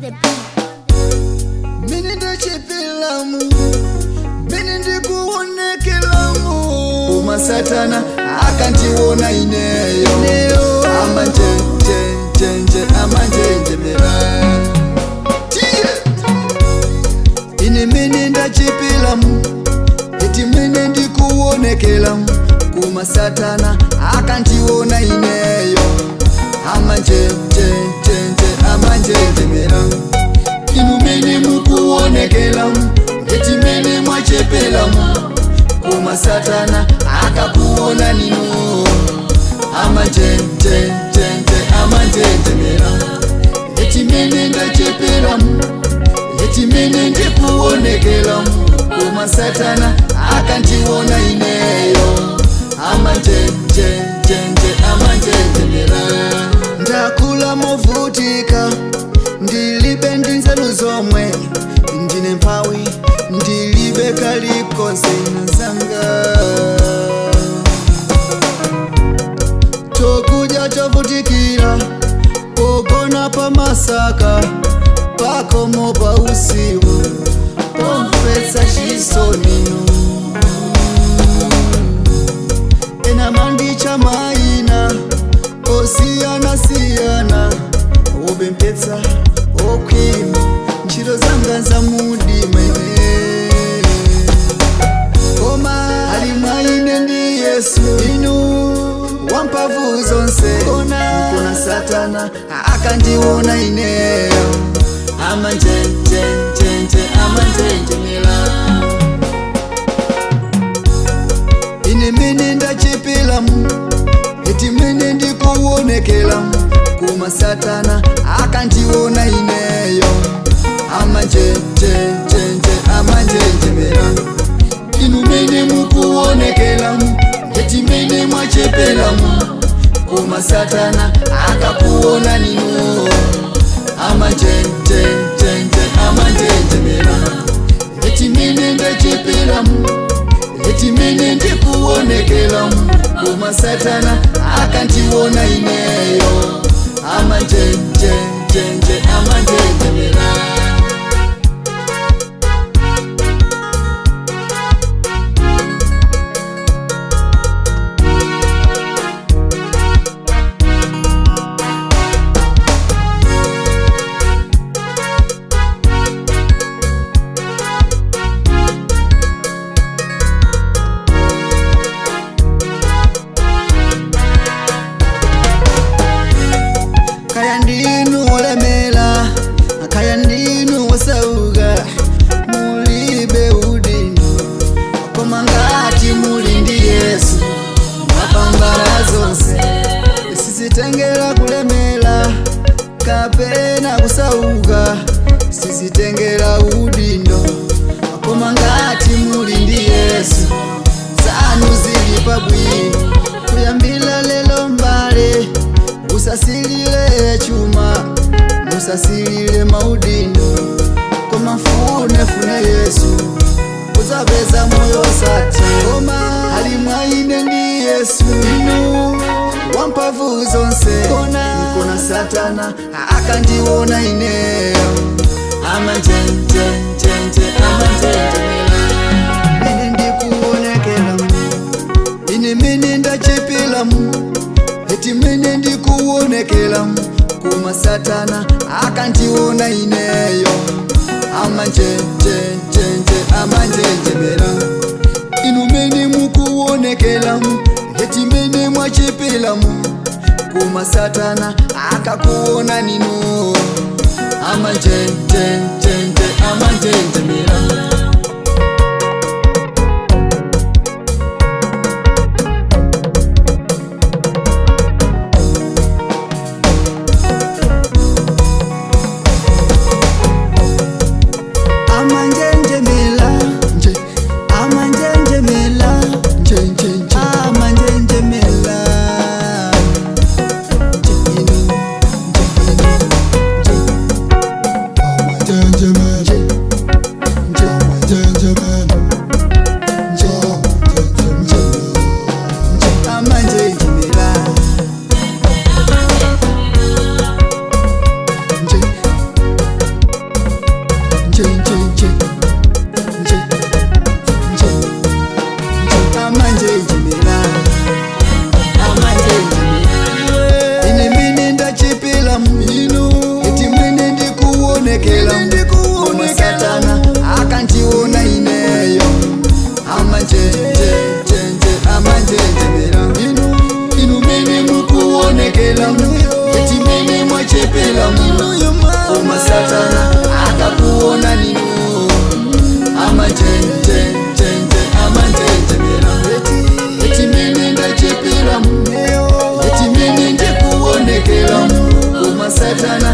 the beat. Mini ndichipilamu, mini ndikuonekelamu. Uma satana akandiona ineyo, amanjenjenjenje amanjenjemera. Tiye ine mini ndachipilamu, iti mini ndikuonekelamu. Kuma satana akandiona ineyo, amanjenjenjenje amanjenjemera. Inu mene mukuonekelamu, eti mene mwachepelamu. Kuma satana akakuona ninu, amanjenjenjenje amanjenjemera. Eti mene ndachepelamu, eti mene ndikuonekelamu. Kuma satana akandiona ineyo, amanjenjenjenje amanjenjemera. Ndakula movutika, ndilibe ndi nzeru zomwe, ndine mphawi, ndilibe kalikonse nazanga. Chokudya chovutikira, pogona pamasaka, pakomo pa usiku, pomvetsa chisonino. Ena mandicha maina osiyana-siyana, ubempetsa okhwima, ntchito zanga zamudima ine. Koma ali mwa ine ndi Yesu inu wamphamvu zonse. Kona satana akandiona ineyo, amanjenjenjenje amanjenjemela. Ine mene ndachipilamu, eti mene ndikuonekelamu. Kuma satana akandiona ineyo, amanjenjenjenje amanjenjemera. Inu mene mukuonekelamu, eti mene mwachepelamu. Kuma satana akakuona ninu, amanjenjenjenje amanjenjemera. Eti mene ndachepelamu, eti mene ndikuonekelamu. Kuma satana akandiona ineyo, amanjenjenjenje amanjenjemera. Kaya ndinu olemela, kaya ndinu osauka, mulibe udindo, koma ngati muli ndi Yesu mwapambana zonse. Sizitengera kulemela kapena kusauka, sizitengera udindo, koma ngati muli ndi Yesu zanu zili pabwino. Kuyambila lelo mbale, musasilile chuma, musasilile maudindo, koma funefune Yesu, uzapeza moyo sati. Koma ali mwa ine ndi Yesu inu wamphamvu zonse. Kona satana akandiona ineyo, amanjenjenjenje amanjenjemela. Ine ndikuonekela, ine mene ndachepelamu, eti mene ndikuonekelamu. Kuma satana akandiona ineyo, amanjenjenjenje amanjenjemera. Inu mene mukuonekelamu, eti mene mwachepelamu. Kuma satana akakuona ninu, amanjenjenjenje amanjenjemera. Amanjenjemela nje, amanjenjemela nje nje nje, amanjenjemela nje inu nje inu nje, Amanjenjemela. nje. Amandiitana.